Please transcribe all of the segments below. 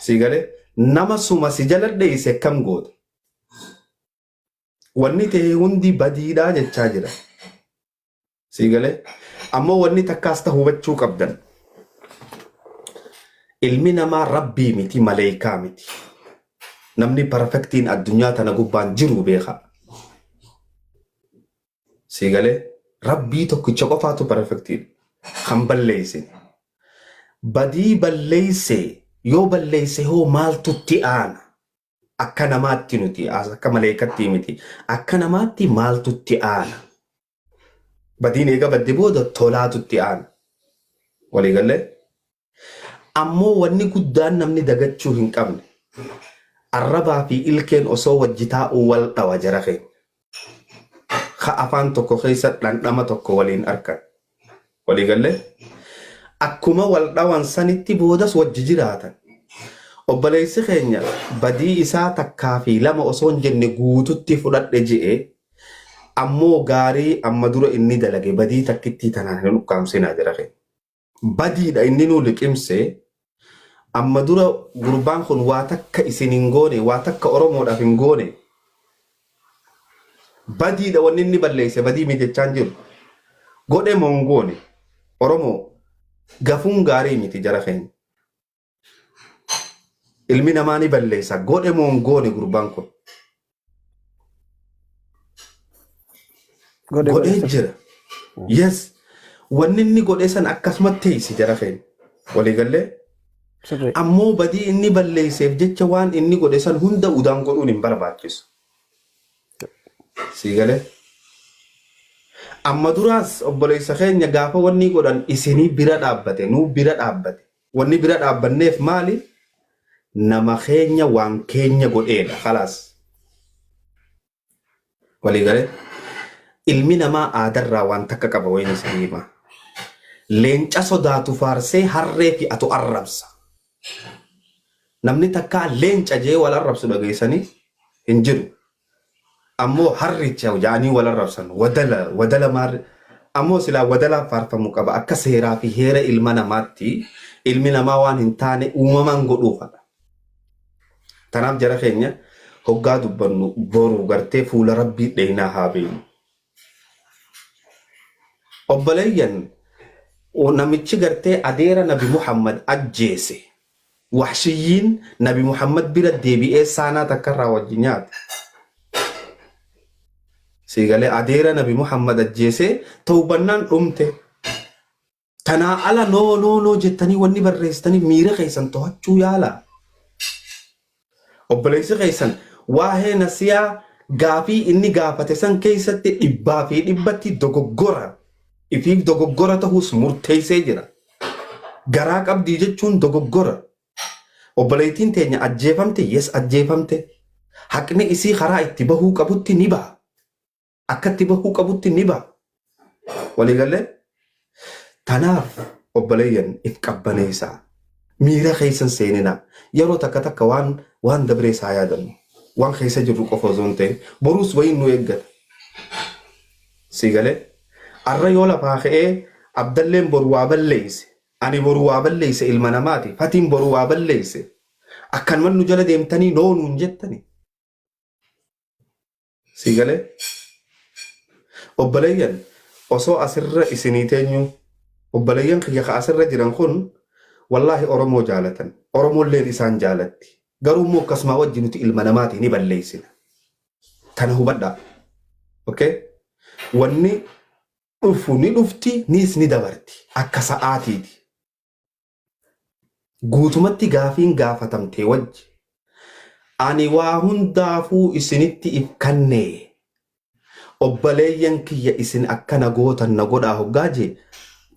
Sii galee nama suma si jala dheeyse akkam goota? Wanni ta'e hundi badiidhaa jechaa jira. Sii galee ammoo wanni takkaas ta hubachuu qabdan. Ilmi namaa rabbii miti maleeykaa miti. Namni parfektiin addunyaa tana gubbaan jiru beekaa. Sii galee rabbii tokkicha qofaatu parfektiidha. Kan balleessine. Badii balleesse yoo balleesse hoo maaltu itti aana? Akka namaatti nuti akka maleeykatti miti. Akka namaatti maaltu itti aana? Badiin eega badde booda tolaatu itti aana. Walii gallee? Ammoo wanni guddaan namni dagachuu hin qabne arrabaa fi ilkeen osoo wajji taa'uu wal dhawa jara keenya. Ka afaan tokko keessa dhandhama tokko waliin arkan. Walii gallee? Akkuma wal dhawan sanitti boodas wajji jiraatan. Obboleessi keenya badii isaa takkaa fi lama osoo hin jenne guututti fudhadhe je'e ammoo gaarii amma dura inni dalage badii takkittii tanaan hin ukkaamsinaa jara keenya. Badiidha inni nuu liqimse amma dura gurbaan kun waa takka isin hin goone waa takka Oromoodhaaf hin goone badiidha wanni inni balleesse badii miti jechaan jiru godhe moo hin goone Oromoo gafuun gaarii miti jara keenya ilmi namaa ni balleessa godhe moo hin goone gurbaan kun Godhe godhe godhee jira. Yes. Wanni inni godhe san akkasumatti teessi jara keenya. Waliigallee Sirrii. ammoo badii inni balleesseef jecha waan inni godhe san hunda udaan godhuun hin barbaachisu. Sii galee? Amma duraas obboleessa keenya gaafa wanni godhan isinii bira dhaabbate nuu bira dhaabbate. Wanni bira dhaabbanneef maali? Nama keenya waan keenya godheedha. Kalaas. Walii galee? Ilmi namaa aadarraa waan takka qaba wayin isin hima. Leenca sodaatu faarsee harree fi atu arrabsa. Namni takkaa leenca jee wal arrabsu dhageessanii hin jiru. Ammoo harricha ja'anii wal arrabsan. Wadala, wadala maarre. Ammoo silaa wadalaaf faarfamu qaba. Akka seeraa fi heera ilma namaatti ilmi namaa waan hin taane uumamaan godhuufadha. Tanaaf jara keenya hoggaa dubbannu boru gartee fuula rabbii dheeynaa haa beeynu. Obboleeyyan namichi gartee adeera Nabi Muhammad ajjeese Wahshiyyiin Nabi Muhammad bira deebi'ee saanaa takkarraa wajji nyaate. Sii galee adeera Nabi Muhammad ajjeesee tawbannaan dhumte. Tanaa ala noo noo noo jettanii wanni barreessitanii miira keessan to'achuu yaalaa. Obboleessi keessan waa'ee nasiyaa gaafii inni gaafate san keessatti dhibbaa fi dhibbatti dogoggora ifiif dogoggora ta'uus murteessee jira. Garaa qabdii jechuun dogoggora. Obboleettiin teenya ajjeefamte yes ajjeefamte. Haqni isii karaa itti bahuu qabutti ni baha. Akka itti bahuu qabutti ni baha. Walii gallee? Tanaaf obboleeyyan if qabbaneessaa. Miira keessa hin seeninaa. Yeroo takka takka waan waan dabrees haa yaadannu. Waan keessa jirru qofa osoo hin ta'in boruus wayiin nu eeggata. Sii galee? Arra yoo lafaa ka'ee Abdalleen boru waa balleeyse, ani boru waa balleeyse ilma namaati, Fatiin boru waa balleeyse. Akkanuman nu jala deemtanii noo nuun jettani. Sii galee? Obboleeyyan osoo asirra isinii teenyuu obboleeyyan kiyya ka asirra jiran kun wallaahi Oromoo jaalatan. Oromoolleen isaan jaalatti. Garuu immoo akkasumaa wajji nuti ilma namaati ni balleessina. Tana hubadhaa. Okay? Wanni dhufu ni dhufti niis ni dabarti. Akka sa'aatiiti. Guutumatti gaafiin gaafatamte wajji ani waa hundaafuu isinitti if kannee obbaleeyyan kiyya isin akkana gootan na godhaa hoggaa jee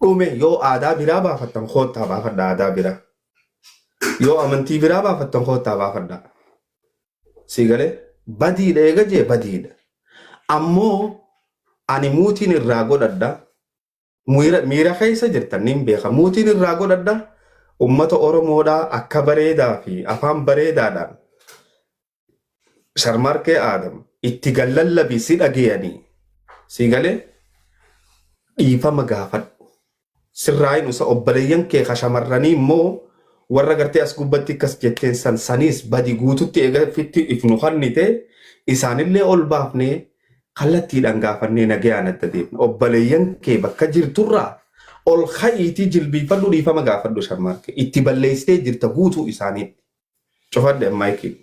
dhume yoo aadaa biraa baafattan koottaa baafadha aadaa biraa yoo amantii biraa baafattan koottaa baafadha sii galee badiidha eega jee badiidha ammoo ani muutiin irraa godhadha Miira miira keessa jirtan nin beeka. Muutiin irraa godhadha. Ummata Oromoodhaa akka bareedaa fi afaan bareedaadhaan Sharmaarkee Aadam itti gallallabi si dhageeyanii si galee dhiifama gaafadhu. Sirraa hin usa obboleeyyan kee ka shamarranii immoo Warra gartee as gubbatti akkas jetteen san saniis badi guututti eega fitti if nu kannite isaanillee ol baafnee kallattiidhaan gaafannee nagayaan adda deemna. Obboleeyyan kee bakka jirturraa ol ka'iitii jilbiifadhu dhiifama gaafadhu Sharmaarke. Itti balleessitee jirta guutuu isaaniitti. Cufadhe maayikii.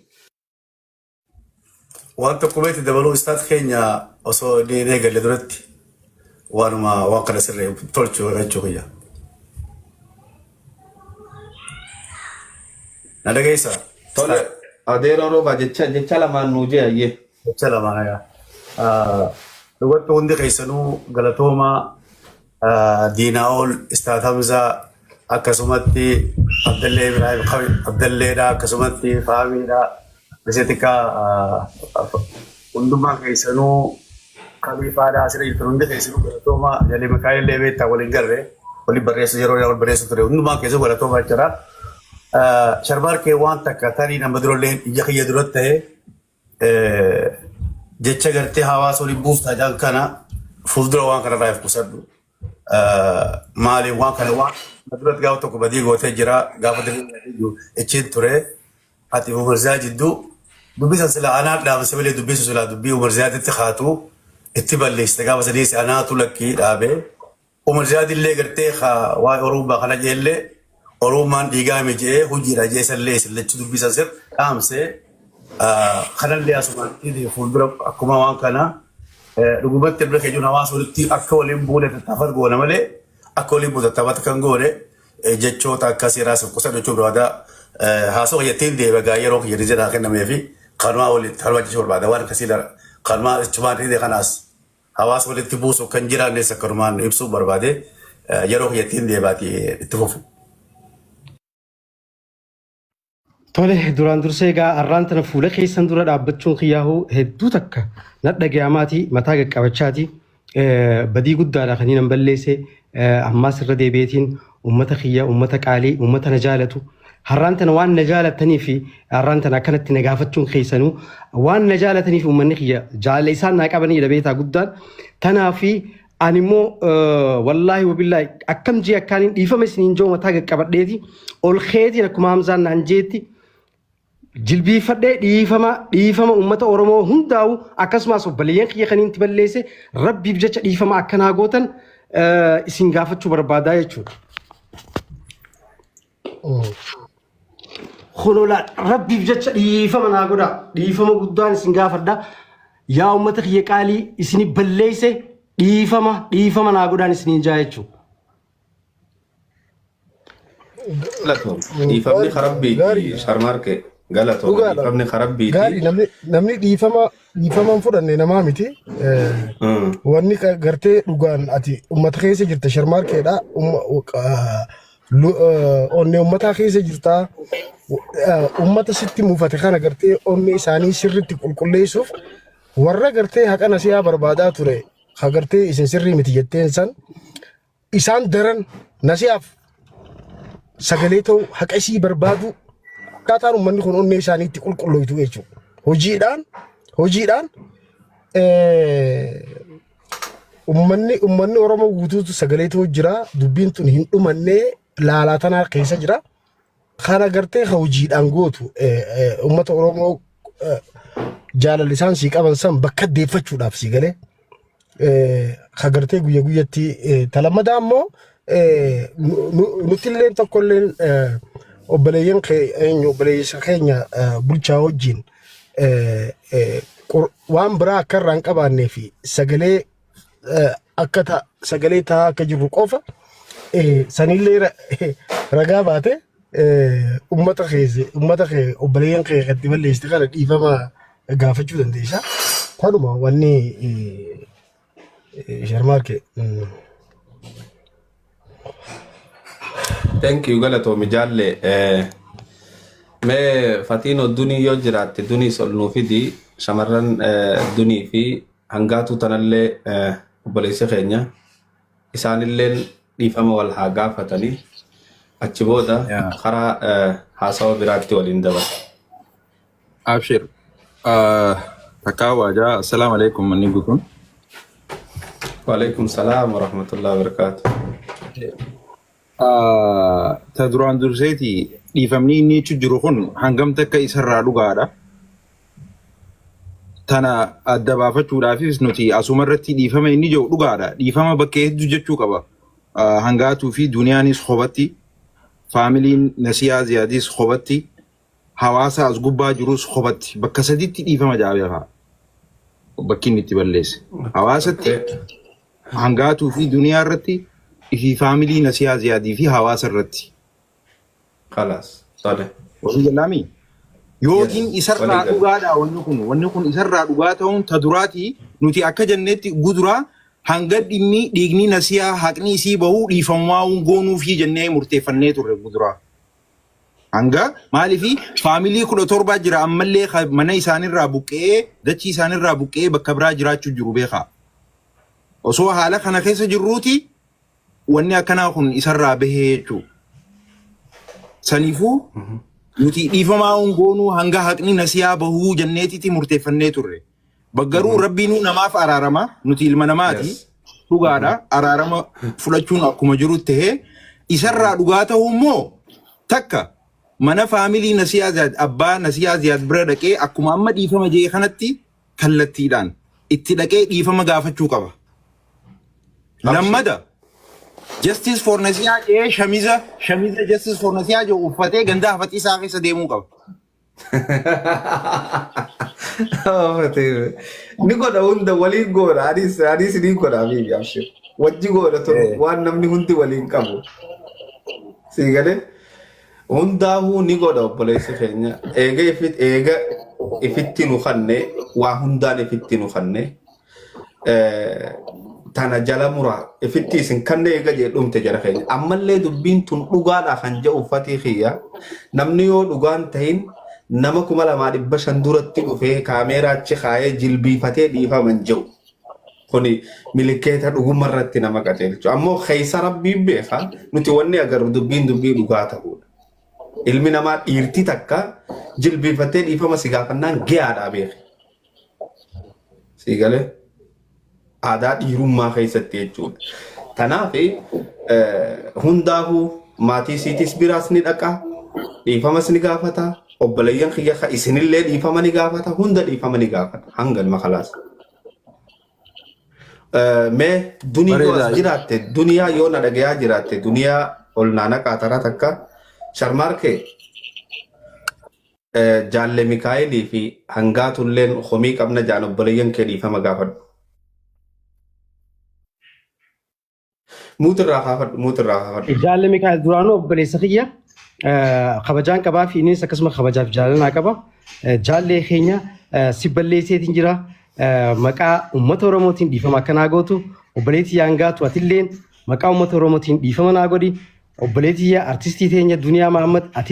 Waan tokko beekti dabaluu istaat keenya osoo inni hin eegalle duratti waanuma waan kana sirree tolchu jechuu kiyya. Na dhageessaa? Tole adeeroo roobaa jecha jecha lamaan nuu jee ayyee. Jecha lamaan yaa. Dhugatti hundi keessanuu galatoomaa Diinaa'ol Istaat Hamzaa akkasumatti Abdallee Ibrahim Abdalleedha akkasumatti Faamiidha Riseetikaa hundumaa keessanuu Kaliifaadha asirra jirtan hundi keessanuu galatoomaa Jalee Mikaa'ellee beektaa waliin garre waliin barreessu yeroo wal barreessu ture hundumaa keessanuu galatoomaa jechuudha. Sharmaarkee waan takka tarii nama durallee ija kiyya duratti ta'ee jecha gartee hawaasa waliin buuftaa jedhan kana fuuldura waan kanarraa of qusadhu. Maaliif waan kana waan duratti gaafa tokko badii gootee jira gaafa dirree achiin ture ati Umar Ziyaa jidduu dubbisan sila anaa dhaamsa malee dubbisu sila dubbii Umar Ziyaatitti haatu itti balleessite gaafa sadiis anaatu lakkii dhaabee Umar Ziyaad illee gartee waa'ee Oromummaa kana jeellee Oromummaan dhiigaa miti je'ee hojiidha jee isallee isin lachuu dubbisan sir dhaamsee kanallee asumaatti fuuldura akkuma waan kana dhugumatti bira keenya hawaasa walitti akka waliin buune tattaafat goona malee akka waliin buune tattaafat kan goone jechoota akka seeraa sun qusadhu jechuu barbaada. Haasoo jettiin deema gaa yeroo kiyya rizee kennamee fi kanumaa walitti kanumaa jechuu barbaada waan akkasii kanumaa jechumaan kanaas. Hawaasa walitti buusu kan jiraannes akkanumaan ibsuu barbaade yeroo kiyyattiin deebaati itti fufi. Tole duraan dursee egaa arraan tana fuula keessan dura dhaabbachuun kiyyaahuu hedduu takka na dhaga'amaati mataa qaqqabachaati badii guddaadha kan hin balleesse ammaas irra deebi'eetiin ummata kiyya ummata qaalii ummata na jaalatu har'aan tana waan na jaalattanii fi har'aan tana akkanatti na gaafachuun keessanuu waan na jaalataniif ummanni kiyya jaalala isaan naa qabanidha beektaa guddaan tanaa fi ani immoo wallaahi wabillaahi akkam jee akkaaniin dhiifama isiniin joo mataa qaqqabadheeti ol keetiin akkuma Hamzaan naan jeetti jilbiifadhee dhiifama dhiifama uummata Oromoo hundaa'u akkasumas obboleeyyan kiyya kaniin itti balleesse rabbiif jecha dhiifama akkanaa gootan isin gaafachuu barbaadaa jechuudha. Kunoo rabbiif jecha dhiifama naa godhaa dhiifama guddaan isin gaafadha yaa uummata kiyya qaalii isin balleesse dhiifama dhiifama naa godhaan isiniin jaa jechuudha. Galatoom. Dhiifamni karabbiiti Gaariidha. Sharmaarke. Galatoom. Dhugaadha. Dhiifamni karabbiiti. Gaarii namni namni dhiifama dhiifama hin fudhanne namaa miti. Wanni gartee dhugaan ati uummata keessa jirta sharmaarkeedha. Onnee uummataa keessa jirta. Uummata sitti muufate kana gartee onnee isaanii sirriitti qulqulleessuuf warra gartee haqa nasiyaa barbaadaa ture ha gartee isin sirrii miti jetteen san isaan daran nasiyaaf sagalee ta'u haqa isii barbaadu akkaataan uummanni kun onnee isaanii itti qulqullooytu jechuudha. Hojiidhaan hojiidhaan uummanni uummanni Oromoo guutuutu sagalee ta'u jira dubbiin tun hin dhumannee laalaa tanaa keessa jira. Kana gartee ka hojiidhaan gootu uummata Oromoo jaalala isaan sii qaban san bakka deeffachuudhaaf sii galee ka gartee guyya guyyatti talammadaa immoo nuti illee tokkolleen obboleeyyan keenya obboleessa keenya bulchaa wajjin waan biraa akka irraa hin qabaannee fi sagalee akka sagalee ta'aa akka jirru qofa sanillee ragaa baate ummata keessa ummata kee obboleeyyan kee kan itti balleessite kana dhiifama gaafachuu dandeessa. Kanuma wanni sharmaarke. Thank you galatoomi jaalle. Mee Fatiinoo dunii yoo jiraatte duniis ol nuu fidi shamarran dunii fi hangaatuu tanallee obboleessi keenya isaanilleen dhiifama wal haa gaafatanii achi booda Yaa. karaa haasawa biraatti waliin dabarra. Abshir. Takkaa waajaa. Assalaamu alaikum manni guutuun. Waalaikum salaam wa rahmatullahi wa barakaatuh. Ta duraan durseeti Dhiifamni inni jechuu jiru kun hangam takka isarraa dhugaadha. Tana adda baafachuudhaafis nuti asuma irratti dhiifama inni jiru dhugaadha. Dhiifama bakka hedduu jechuu qaba. Hangaatuu fi duniyaanis kophaatti, faamiliin Nasiyaa Ziyaadis kophaatti, hawaasa as gubbaa jirus kophaatti. Bakka saditti dhiifama jaabeefa. Bakki inni itti balleesse. Hawaasatti, hangaatuu fi duniyaa irratti, fi faamilii Nasiyaa Ziyaadii fi hawaasa irratti. Khalaas. Tole. Walii galaami? Yookiin isarraa Walii gala. Dhugaadha wanni kun isarraa dhugaa ta'uun ta duraatii nuti akka jennetti guduraa hanga dhimmi dhiigni Nasiyaa haqni isii bahuu dhiifamaa goonuufii jennee murteeffannee turre guduraa. Hanga maaliifi faamilii 17 jira ammallee mana isaanirraa buqqee, dachii isaanirraa buqqee bakka biraa jiraachuu jiru beekaa. Osoo haala kana keessa jirruuti wanni akkanaa kun isarraa bahee jechuudha. Saniifuu nuti dhiifamaa goonuu hanga haqni Nasiyaa bahuu jenneetiti murteeffannee turre. Baggaruu rabbiinuu namaaf araarama, nuti ilma namaati. Dhugaadha, araarama fudhachuun akkuma jiru tahee isarraa dhugaa ta'uu immoo takka mana faamilii Nasiyaa Ziyaad, abbaa Nasiyaa Ziyaad bira dhaqee akkuma amma dhiifama jee kanatti kallattiidhaan itti dhaqee dhiifama gaafachuu qaba. Lammada Justice for Nasiyaa jee shamiza Justice for Nasiyaa jedhu uffatee ganda hafatii isaa keessa deemuu qaba. Ni godha, hunda waliin godha. Anis ni godha habiibi, abshir. Wajji godha tun waan namni hundi waliin qabu. Sii galee hundaahuu ni godha obboleessi keenya. Eega ifitti nu kanne, waa hundaan ifitti nu kanne. Tana jala muraa ifitti isin kanne eega jee dhumte jara keenya. Ammallee dubbiin tun dhugaadha kan jedhu uffatii kiyya. Namni yoo dhugaan tahin nama 2500 duratti dhufee kaameeraa achi kaayee jilbiifatee dhiifaman jedhu. Kuni milikeeta dhuguma irratti nama qajeelchu. Ammoo keessa rabbiin beeka, nuti wanni agarru dubbiin dubbii dhugaa ta'uudha. Ilmi namaa dhiirti takka jilbiifattee dhiifama si gaafannaan gahaadhaa beeki. Sii galee aadaa dhiirummaa keessatti jechuudha. Kanaaf hundaafuu maatii isiitis biraas ni dhaqa, dhiifamas ni gaafata, obboleeyyan kiyya ka isinillee dhiifama ni gaafata, hunda dhiifama ni gaafata. Hanga ilma kalaas. Mee duniyaa yoo as Bareedaa. jiraatte, duniyaa yoo na dhagayaa jiraatte, duniyaa ol naana qaataraa takka sharmaarkee jaalle Mikaa'elii fi hangaatulleen homii qabna jaan, obboleeyyan kee dhiifama gaafadhu. Muutirraa kaafadhu, muutirraa kaafadhu. Jaalle Mikaa'el duraanuu obboleessa kiyya kabajaan qabaa fi innis akkasuma kabajaaf jaalanaa qaba. Jaallee keenya si balleesseetiin jira. Maqaa uummata Oromootiin dhiifama akkanaa gootu, obboleettii yaangaatu atilleen maqaa uummata Oromootiin dhiifama naa godhi. Obboleettii artistii teenya Duniyaa Mahammad ati.